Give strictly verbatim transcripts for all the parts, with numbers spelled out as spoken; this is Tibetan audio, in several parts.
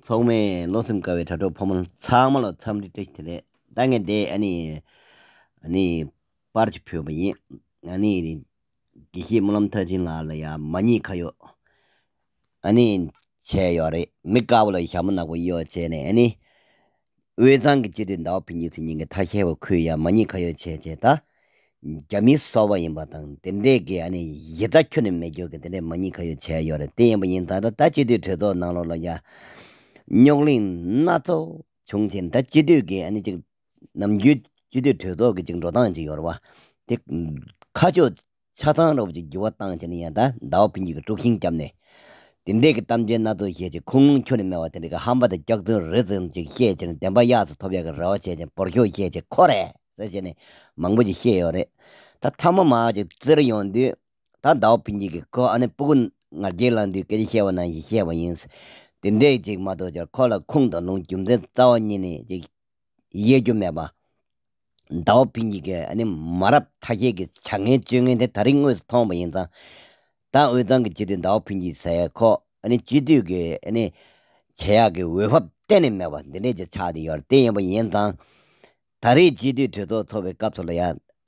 ཚང་མས་བློ་སེམས་དཀར་བའི་དྲ་གྲོགས་ཕོ་མོ་ཚང་མ་ལ་འཚམས་འདྲི་བཀྲ་ཤིས་བདེ་ལེགས། ད་ངས་འདི་ཨ་ནི་ཨ་ནི་པར་ཅིག་ཕུལ་བ་ཡིན། ཨ་ནི་དགེ་བཤེས་སྨོན་ལམ་མཐར་ཕྱིན་ལགས་ལ་ཡ་མ་ཉེས་ཁ་གཡོག་ཨ་ནི་བྱས་ཡོད་རེད། མི་དཀར་པོ་ལ་ཞྭ་མོ་ནག་པོ་གཡོགས་བྱས་ནས་ཨ་ནི། དབུས་གཙང་གི་སྤྱི་འཐུས་ཟླ་བ་ཕུན་སྐྱིད་ཟེར་མཁན་གྱི་ཐ་ཤལ་པ་ཁོས་ཡ་མ་ཉེས་ཁ་གཡོག་བྱས་བྱས་ད། རྒྱ་མིའི་སོ་པ་ཡིན་པ་དང་དེ་འདྲས་ཀྱི་ཨ་ནི་གཞི་རྩ་ཁྱོན་ནས་མེད་རྒྱུ་གི་དེ་འདྲས་མ་ཉེས་ཁ་གཡོག་བྱས་ཡོད་རེད། དེ་ཡིན་པ་ཡིན་ཙང་ད་ད་སྤྱི་འཐུས་གྲོས་ཚོགས་ནང་ལོགས་ལ་ཡ་རྙོག་གླེང་སྣ་ཚོགས་བྱུང་ཕྱིན། ད་སྤྱི་འཐུས་ཀྱི་ཨ་ནི་ཅིག་ནམ་རྒྱུན་སྤྱི་འཐུས་གྲོས་ཚོགས་ཀྱི་ཅིག་འགྲོ་སྟངས་ཅིག་ཡོད་རེད་བ། དེ་ཁ་ཕྱོགས་ཆ་ཚང་རོབ་ཅིག་འགྱུར་བ་བཏང་བྱས་ནས་ཡང་ད་ཟླ་བ་ཕུན་སྐྱིད་ཀྱི་དཀྲུག་ཤིང་བརྒྱབ་ནས། དེ་འདྲས་ཀྱི་གཏམ་འཆལ་སྣ་ཚོགས་བཤད་ཅིག་ཁུངས་ལུང་ཁྱོན་ནས་མེད་པ་དེ་འདྲས་ཀྱི་ཧམ་པ་དང་སྐྱག་རྫུན་རེ་ཙམ་ཅིག་བཤད་བྱས་ནས་བདེན་པ་གཡག་ཚོ་ཐོབ་ཡག་གི་རེ་བ་བྱས་བྱས་འབོར་ཤོག་བཤད་བྱས་ཁོ་རེད་ཟེར་བྱས་ནས་མང་པོ་ཅིག་བཤད་ཡོད་རེད། ད་མཐའ་མ་མར་ཅིག་བཙིར་ཡོང་དུས་ད་ཟླ་བ་ཕུན་སྐྱིད་ཀྱིས་ཁོ་ཨ་ནི་སྤུ་གུ་ང་རྒྱལ་ལངས་དུས་སྐད་ཆ་བཤད་པ་ནང་བཞིན་བཤད་པ་ཡིན། དེ་འདྲས་ཅིག་མ་གཏོགས་ཀྱང་ཁོ་ལ་ཁུངས་དང་ལུང་རྒྱུ་མཚན་རྩ་བ་ཉིད་ནས་ཅིག་དབྱེ་རྒྱུ་མེད་པ། ཟླ་བ་ཕུན་སྐྱིད་ཀྱིས་ཨ་ནི་མ་རབས་ཐ་ཤལ་གྱི་བྱ་ངན་སྤྱོད་ངན་དེ་ད་རིང་དངོས་སུ་མཐོང་བ་ཡིན་ཙང་། ད་དབུས་གཙང་གི་སྤྱི་འཐུས་ཟླ་བ་ཕུན་སྐྱིད་ཟེར་ཡ་ཁོ་ཨ་ནི་སྤྱི་འཐུས་ཀྱི་ཨ་ནི་བྱེད་ཡག་གི་འོས་བབ་གཏན་ནས་མེད་པ་འདི་འདྲས་ཀྱི་ཆགས་བསྡད་ཡོད་རེད། དེ་ཡིན་པ་ཡིན་ཙང་། ད་རེས་སྤྱི་འཐུས་གྲོས་ཚོགས་ཚོགས་པའི་སྐབས་སུ་ལ་ཡ་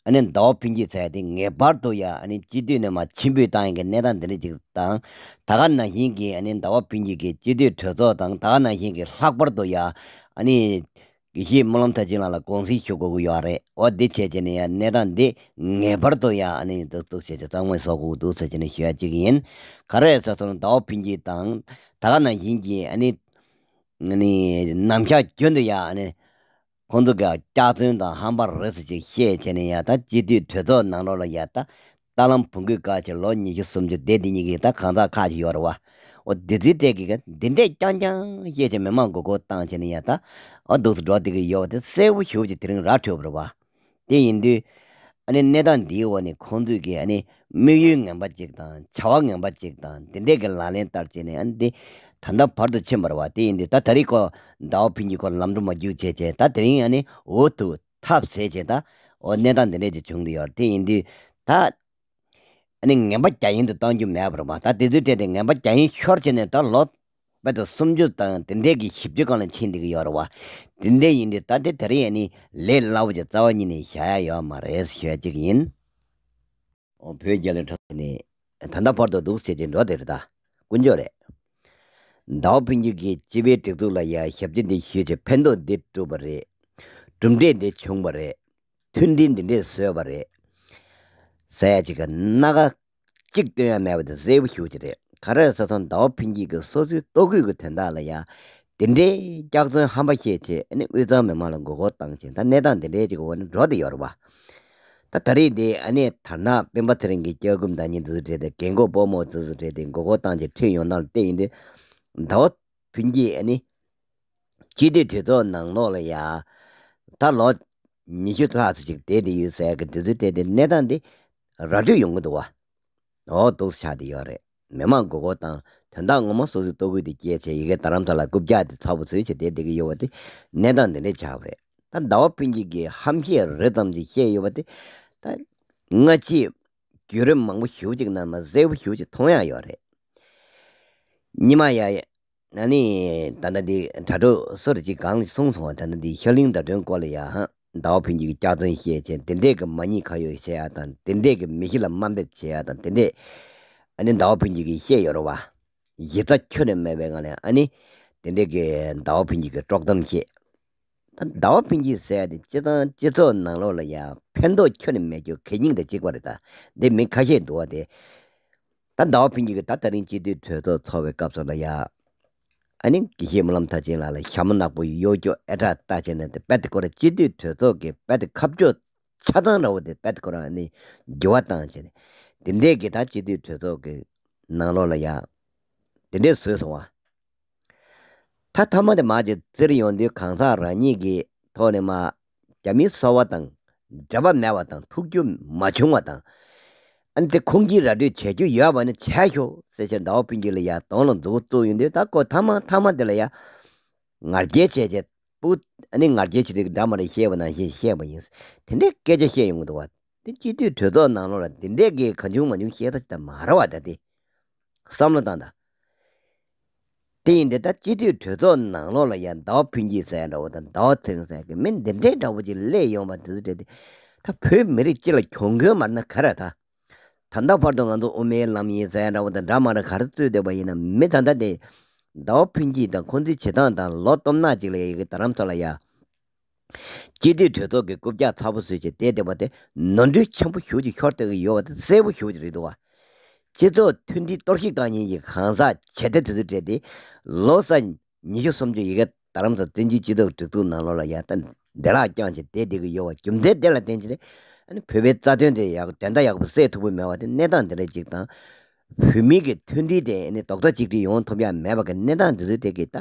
ཨ་ནི་ཟླ་བ་ཕུན་སྐྱིད་ཟེར་ཡ་དེ་ངེས་པར་དུ་ཡ་ཨ་ནི་སྤྱི་འཐུས་ནས་མར་ཕྱིར་འབུད་བཏང་ཡག་གི་གནས་སྟངས་འདི་འདྲས་ཅིག་དང་། ད་ག་ནང་བཞིན་གྱི་ཨ་ནི་ཟླ་བ་ཕུན་སྐྱིད་ཀྱིས་སྤྱི་འཐུས་གྲོས་ཚོགས་དང་ད་ག་ནང་བཞིན་གྱི་ལྷག་པར་དུ་ཡ་ཨ་ནི། དགེ་བཤེས་སྨོན་ལམ་མཐར་ཕྱིན་ལགས་ལ་དགོངས་སེལ་ཞུ་དགོས་ཀྱི་ཡོད་རེད། འོ་འདི་བྱས་བྱས་ནས་ཡང་གནས་སྟངས་འདི་ངེས་པར་དུ་ཡང་ཨ་ནི་འདུག་འདུག་བྱས་བྱས་གཙང་མ་བཟོ་དགོས་འདུག་ཟེར་བྱས་ནས་ཞུ་ཡ་གཅིག་ཡིན། ག་རེ་ཟེར་སོང་ན་ཟླ་བ་ཕུན་སྐྱིད་དང་ད་ག་ནང་བཞིན་གྱི་ཨ་ནི་ཨ་ནི་ནམ་ཞག་རྒྱུན་དུ་ཡང་ཨ་ནི་ཁོང་ཚོ་གི་སྐྱག་རྫུན་དང་ཧམ་པ་རེ་ཟེར་ཅིག་བཤད་བྱས་ནས་ཡང་ད་སྤྱི་འཐུས་གྲོས་ཚོགས་ནང་ལོགས་ལ་ཡ་ད། ད་ལམ་བོང་གུས་བཀག་བྱས་ལོ་ཉི་ཤུ་སུམ་ཅུ་བསྡད་འདི་གཉིས་ཀྱི་ད་གང་ཟག་ཁག་ཅིག་ཡོད་རེད་བ། འོ་འདི་ཚོའི་གྲས་ཀྱིས་འདི་འདྲས་རྐྱང་རྐྱང་བཤད་བྱས་མི་མང་མགོ་སྐོར་བཏང་བྱས་ནས་ཡ་ད། འོ་འདུག་སེ་འགྲོ་བསྡད་ཀྱི་ཡོད་པ་དེ་གསལ་པོ་ཞེ་པོ་ཅིག་དེ་རིང་ར་འཕྲོད་པ་རེད་བ། དེ་ཡིན་དུས། ཨ་ནི་གནས་སྟངས་འདིའི་འོག་ནས་ཁོང་ཚོས་ཀྱི་ཨ་ནི་དམིགས་ཡུལ་ངན་པ་ཅིག་དང་བྱ་བ་ངན་པ་ཅིག་དང་དེ་འདྲས་ཀྱི་ལག་ལེན་བསྟར་བྱས་ནས་ཨ་ནི་འདི་ད་ལྟ་བར་དུ་ཕྱིན་པ་རེད་བ། དེ་ཡིན་དུས་ད་ད་རེས་ཁོ་ཟླ་བ་ཕུན་སྐྱིད་ཁོ་ལམ་འགྲོ་མ་རྒྱུག་བྱས་བྱས་ད་དེ་རིང་ཨ་ནི་འུ་ཐུག་ཐབས་ཟད་བྱས་ད། འོ་གནས་སྟངས་འདི་འདྲས་ཅིག་བྱུང་བསྡད་ཡོད་རེད། དེ་ཡིན་དུས་ད། ཨ་ནི་ངན་པ་རྒྱ་ཡན་དུ་གཏང་རྒྱུ་མེད་པ་རེད་པ། ད་དེ་ཚོའི་གྲས་དེ་ངན་པ་རྒྱ་ཡན་ཤོར་བྱས་ནས་ད་ལོ་དཔེ་ད་སུམ་ཅུ་དང་དེ་འདྲས་ཀྱི་བཞི་བཅུ་སྒང་ལ་ཕྱིན་བསྡད་ཀྱི་ཡོད་རེད་བ། དེ་འདྲས་ཡིན་དུས་ད་དེ་ད་རེས་ཨ་ནི་ལས་སླ་པོ་ཅིག་རྩ་བ་ཉིད་ནས་བཞག་ཡ་ཡོད་མ་རེད་ཞུ་ཡ་གཅིག་ཡིན། འོ་བོད་རྒྱལ་ལོའི་འཕྲོ་ནས་ད་ལྟ་བར་དུ་འདུག་ཟེར་གྱི་འགྲོ་དེ་རེད་ད། དཀོན་མཆོག་རེད། ཟླ་བ་ཕུན་སྐྱིད་ཀྱིས་སྤྱི་པའི་སྒྲིག་འཛུགས་ལ་ཡ་ཞབས་ཕྱི་འདི་ཞུས་བྱས་ཕན་ཐོགས་འདི་བསྒྲུབས་པ་རེད། གྲུབ་འབྲས་འདི་བྱུང་བ་རེད། མཐུན་སྒྲིལ་འདི་འདྲས་བཟོས་པ་རེད། ཟེར་ཡ་ཅིག་གི་སྣ་ཁ་གཅིག་སྟོན་ཡ་མེད་པ་དེ་གསལ་པོ་ཞེ་པོ་ཅིག་རེད། ག་རེ་ཟེར་སོང་ཟླ་བ་ཕུན་སྐྱིད་ཀྱིས་སོ་སོའི་ལྟོ་གོས་ཀྱི་དོན་དག་ལ་ཡ། དེ་འདྲའི་སྐྱག་རྫུན་ཧམ་པ་བཤད་བྱས་ཨ་ནི་དབུས་གཙང་མི་མང་ལ་མགོ་སྐོར་བཏང་བྱས་ད་གནས་སྟངས་དེ་འདྲའི་ཅིག་གི་འོག་ནས་འགྲོ་བསྡད་ཡོད་རེད་བ། ད་ད་རེས་དེ་ཨ་ནི་དར་ནག་སྤེན་པ་ཚེ་རིང་གི་སྐྱབས་མགོན་ཟླ་ཉིན་དེ་ཚོ་གྲས་དེ་རྒན་གོག་སྤོ་རྨོ་དེ་ཚོ་གྲས་དེ་མགོ་སྐོར་བཏང་བྱས་ཁྲིད་ཡོང་སྟངས་ལ་བལྟས་ཡོང་དུས། ཟླ་བ་ཕུན་སྐྱིད་ཨ་ནི། སྤྱི་འཐུས་གྲོས་ཚོགས་ནང་ལོགས་ལ་ཡ། ད་ལོ་ཉི་ཤུ་ལྷག་ཙམ་ཅིག་བསྡད་དེ་ཡོད་ཟེར་གི་དེ་ཚོའི་གྲས་དེ་གནས་སྟངས་དེ་ར་སྤྲོད་ཡོང་གི་འདུག་བ། འོ་འདུག་སེ་ཆགས་བསྡད་ཡོད་རེད། མི་མང་མགོ་སྐོར་བཏང་དོན་དག་ངོ་མ་སོ་སོའི་ལྟོ་གོས་དེ་སྐྱེལ་བྱས་ཡ་གི་རྡ་རམ་ས་ལ་རྐུབ་བཀྱག་དེ་ཚ་པོ་བཟོས་བྱས་བསྡད་བསྡད་ཀྱི་ཡོད་པ་དེ་གནས་སྟངས་འདི་འདྲས་ཆགས་པ་རེད། ད་ཟླ་བ་ཕུན་སྐྱིད་ཀྱིས་ཧམ་བཤད་རེ་ཙམ་ཅིག་བཤད་ཡོད་པ་དེ་ད་སྔ་ཕྱི་བརྒྱུད་རིམ་མང་པོ་ཞེ་པོ་ཅིག་ནང་ནས་གསལ་པོ་ཞེ་པོ་ཅིག་མཐོང་ཡག་ཡོད་རེད། ཉི་མ་ཡ། ཨ་ནི། ད་ལྟ་འདི་དྲ་གྲོགས་སོ་རེ་གཅིག་གང་ལ་གསུངས་སོང་བ། ད་ལྟ་འདི་ཤར་གླིང་ཟླ་སྒྲོན་སྐོར་ལ་ཡ་ཧ། ཟླ་བ་ཕུན་སྐྱིད་ཀྱིས་སྐྱག་རྫུན་བཤད་བྱས་དེ་འདྲས་ཀྱི་མ་ཉེས་ཁ་གཡོགས་བྱེད་ཡ་དང་དེ་འདྲས་ཀྱི་མི་གཞི་ལ་དམའ་འབེབས་བྱེད་ཡ་དང་དེ་འདྲས། ཨ་ནི་ཟླ་བ་ཕུན་སྐྱིད་ཀྱིས་བཤད་ཡོད་རེད་བ། གཞི་རྩ་ཁྱོན་ནས་མེད་པའི་ངང་ནས་ཨ་ནི། དེ་འདྲས་ཀྱི་ཟླ་བ་ཕུན་སྐྱིད་ཀྱིས་དཀྲོག་གཏམ་བཤད། ད་ཟླ་བ་ཕུན་སྐྱིད་ཟེར་ཡ་དེ་སྤྱི་བཏང་སྤྱི་ཚོགས་ནང་ལོགས་ལ་ཡ་ཕན་ཐོགས་ཁྱོན་ནས་མེད་རྒྱུ་གད་སྙིགས་དང་གཅིག་པ་རེད་ད། འདི་མི་ཁ་ཤས་འདུག་བ་དེ། ད་ཟླ་བ་ཕུན་སྐྱིད་ཀྱིས་ད་ད་རིང་སྤྱི་འཐུས་གྲོས་ཚོགས་ཚོགས་པའི་སྐབས་སུ་ལ་ཡ། ཨ་ནི་དགེ་བཤེས་སྨོན་ལམ་མཐར་ཕྱིན་ལགས་ལ་ཞྭ་མོ་ནག་པོ་གཡོག་རྒྱུ་ཨེ་དྲག་ལྟ་བྱས་ནས་དེ་རྦད་དེ་ཁོ་རང་སྤྱི་འཐུས་གྲོས་ཚོགས་ཀྱི་རྦད་དེ་ཁ་ཕྱོགས་ཆ་ཚང་འདྲ་བོ་དེ་རྦད་དེ་ཁོ་རང་ཨ་ནི་འགྱུར་བ་བཏང་བྱས་ནས་དེ་འདྲས་ཀྱི་ད་སྤྱི་འཐུས་གྲོས་ཚོགས་ཀྱི་ནང་ལོགས་ལ་ཡ། དེ་འདྲས་བཟོས་སོང་བ། ད་མཐའ་མ་དེ་མར་ཅིག་བཙིར་ཡོང་དུས་གང་ཟག་རང་ཉིད་ཀྱི་ཐོག་ནས་མར་རྒྱ་མིའི་སོ་པ་དང་འབྲེལ་བ་མེད་པ་དང་ཐུག་རྒྱུ་མ་བྱུང་བ་དང་། ཨ་ནི་དེ་ཁུངས་སྐྱེལ་ར་སྤྲོད་བྱེད་རྒྱུ་ཡོད་པ་ནི་བྱས་ཤོག་ཟེར་ཕྱིར་ཟླ་བ་ཕུན་སྐྱིད་ལ་ཡ་གདོང་ལ་མཛུབ་གུ་བཙུགས་ཡོང་དུས་ད་ཁོ་མཐའ་མ་མཐའ་མ་དེ་ལ་ཡ་ང་རྒྱལ་བྱས་བྱས་སྤུ་ཨ་ནི་ང་རྒྱལ་བྱེད་དུས་འདྲ་མ་རེད་བཤད་པ་ནང་བཞིན་བཤད་པ་ཡིན། དེ་འདྲའི་སྐད་ཆ་བཤད་ཡོང་གི་འདུག་བ། དེ་སྤྱི་འཐུས་གྲོས་ཚོགས་ནང་ལོགས་ལ་དེ་འདྲའི་གི་གང་བྱུང་མང་བྱུང་བཤད་ས་ཅིག་ད་མ་རེད་བ། ད་དེ་བསམ་བློ་བཏང་ད། དེ་ཡིན་དེ་ད་སྤྱི་འཐུས་གྲོས་ཚོགས་ནང་ལོགས་ལ་ཡང་ཟླ་བ་ཕུན་སྐྱིད་ཟེར་འདྲ་བོ་དང་ཟླ་བ་ཚེ་རིང་ཟེར་གི་མི་འདི་འདྲའི་འདྲ་བོ་ཅིག་སླེབས་ཡོང་བ་དེ་ཚོ་དེ་དེ་ད་བོད་མི་རིགས་སྤྱི་ལ་གྱོང་གུན་མ་རེད་ན་ག་རེ་ད། ད་ལྟ་བར་དུ་ང་ཚོ་དབུ་མའི་ལམ་ཡིན་ཟེར་འདྲ་བོ་དང་འདྲ་མ་འདྲ་ག་རེ་བཙུགས་བསྡད་པ་ཡིན་ན་མི་ད་ལྟ་དེ་ཟླ་བ་ཕུན་སྐྱིད་དང་ཁོང་ཚོའི་བྱེད་སྟངས་དང་ལོ་སྟོང་ཕྲག་ཅིག་ལ་ཡ་གི་རྡ་རམ་ས་ལ་ཡ། སྤྱི་འཐུས་གྲོས་ཚོགས་ཀྱི་རྐུབ་བཀྱག་ཚ་པོ་བཟོས་བྱས་བསྡད་བསྡད་པ་དེ་ནོར་འཁྲུལ་ཆེན་པོ་ཞེ་པོ་ཅིག་ཤོར་བསྡད་ཀྱི་ཡོད་པ་དེ་གསལ་པོ་ཞེ་པོ་ཅིག་རེད་འདུག་བ། སྤྱི་ཚོགས་མཐུན་སྒྲིལ་གཏོར་བཤིག་བཏང་མཁན་གྱི་གང་ཟག་བྱེད་གཏེ་དེ་ཚོ་སྤྲད་དེ་ལོ་གསར་ཉི་ཤུ་སུམ་ཅུ་ཡི་གེ་རྡ་རམ་ས་བཙན་བྱོལ་སྤྱི་ཚོགས་སྒྲིག་འཛུགས་ནང་ལོགས་ལ་ཡ་ད་བདེ་བླག་བསྐྱངས་བྱས་བསྡད་བསྡད་ཀྱི་ཡོད་པ་རྒྱུ་མཚན་དེ་ལ་བརྟེན་བྱས་ནས་ཨ་ནི་བོད་པའི་རྩ་དོན་དེ་ཡག་དོན་དག་ཡག་པོ་སེལ་ཐུབ་ཀྱི་མེད་པ་དེ་གནས་སྟངས་དེ་འདྲ་ཅིག་དང་། བོད་མི་གི་མཐུན་སྒྲིལ་དེ་ནི་རྡོག་རྩ་གཅིག་སྒྲིལ་ཡོང་ཐུབ་ཡ་མེད་པ་གི་གནས་སྟངས་འདི་ཚོའི་ཐད་ཀྱི་ད་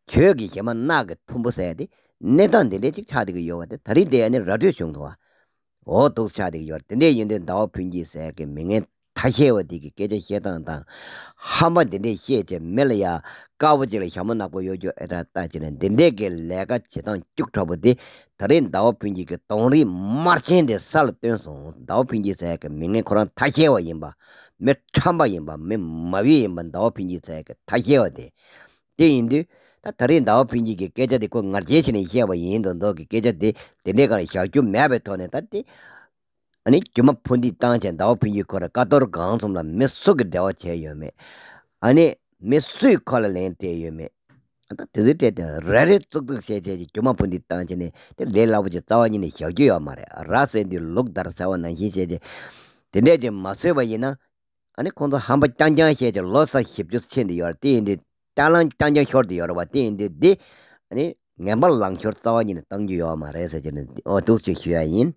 གྱོད་ཀྱི་གཞས་མ་ནག་གི་ཐུམ་པོ་ཟེར་ཏེ་གནས་སྟངས་འདི་འདྲའི་ཅིག་ཆགས་བསྡད་ཀྱི་ཡོད་པ་དེ་ད་རེས་དེ་ནི་ར་སྤྲོད་བྱུང་འདུག་བ། འོ་འདུག་ཆགས་བསྡད་ཀྱི་ཡོད་རེད། དེ་འདྲས་ཡིན་དུས་ཟླ་བ་ཕུན་སྐྱིད་ཟེར་གི་མི་ངན་ཐ་ཤལ་བ་དེ་གི་སྐད་ཆ་བཤད་སྟངས་དང་ཧམ་པ་འདི་འདྲས་བཤད་བྱས་མི་ལ་ཡ་དཀར་པོ་ཅིག་ལ་ཞྭ་མོ་ནག་པོ་གཡོག་རྒྱུ་ཨེ་ད་ལྟ་བྱས་ནས་འདི་འདྲས་གི་ལས་ཀ་བྱེད་སྟངས་སྐྱུག་དྲགས་པོ་དེ་ད་རེས་ཟླ་བ་ཕུན་སྐྱིད་ཀྱི་གདོང་རིས་དམར་ཆེན་དེ་ས་ལ་བཏོན་སོང་། ཟླ་བ་ཕུན་སྐྱིད་ཟེར་གི་མི་ངན་ཁོ་རང་ཐ་ཤལ་བ་ཡིན་པ། མི་ཁྲམ་པ་ཡིན་པ། མི་མ་བུ་ཡིན་པ། ཟླ་བ་ཕུན་སྐྱིད་ཟེར་གི་ཐ་ཤལ་བ་དེ། དེ་ཡིན་དུས་ད་ད་རེས་ཟླ་བ་ཕུན་སྐྱིད་ཀྱི་སྐད་ཆ་དེ་ཁོ་ངར་སྐྱེལ་བྱས་ནས་བཤད་པ་ཡིན་མདོག་མདོག་གི་སྐད་ཆ་དེ་དེ་འདྲའི་སྒང་ལ་བཞག་རྒྱུ་མེད་པའི་ཐོག་ནས་ད་དེ་ཨ་ནི་རྒྱུ་མ་ཕུ་འདེད་བཏང་བྱས་ཟླ་བ་ཕུན་སྐྱིད་ཁོ་ར་ཀ་ཏོར་གང་གསུམ་ལ་མི་སུ་གི་འབྲེལ་བ་བྱས་ཡོད་མེད། ཨ་ནི་མི་སུས་ཁོ་ལ་ལན་སྤྲད་ཡོད་མེད། ད་དེ་ཚོའི་གྲས་དེ་རེ་རེ་ཙུག་ཙུག་བཤད་བྱས་ཀྱི་རྒྱུ་མ་ཕུ་འདེད་བཏང་བྱས་ནས་དེ་ལས་སླ་པོ་ཅིག་རྩ་བ་ཉིད་ནས་བཞག་རྒྱུ་ཡོད་མ་རེད། ར་བསད་དུས་ལུག་འདར་ཟེར་བ་ནང་བཞིན་བྱས་བྱས་དེ་འདྲས་ཅིག་མ་བཟོས་པ་ཡིན་ན། ཨ་ནི་ཁོང་ཚོ་ཧམ་པ་རྐྱང་རྐྱང་བཤད་ཀྱི་ལོ་གསར་བཞི་བཅུ་ཕྱིན་དེ་ཡོད་རེད། དེ་ཡིན་དུས་རྐྱང་ལང་རྐྱང་རྐྱང་ཤོར་དེ་ཡོད་རེད་བ། དེ་ཡིན་དུས་འདི་ཨ་ནི་ངན་པ་ལང་ཤོར་རྩ་བ་ཉིད་ནས་བཏང་རྒྱུ་ཡོད་མ་རེད་ཟེར་གྱི་ནི་ཨོ་འདུག་ཅིག་ཞུ་ཡ་ཡིན།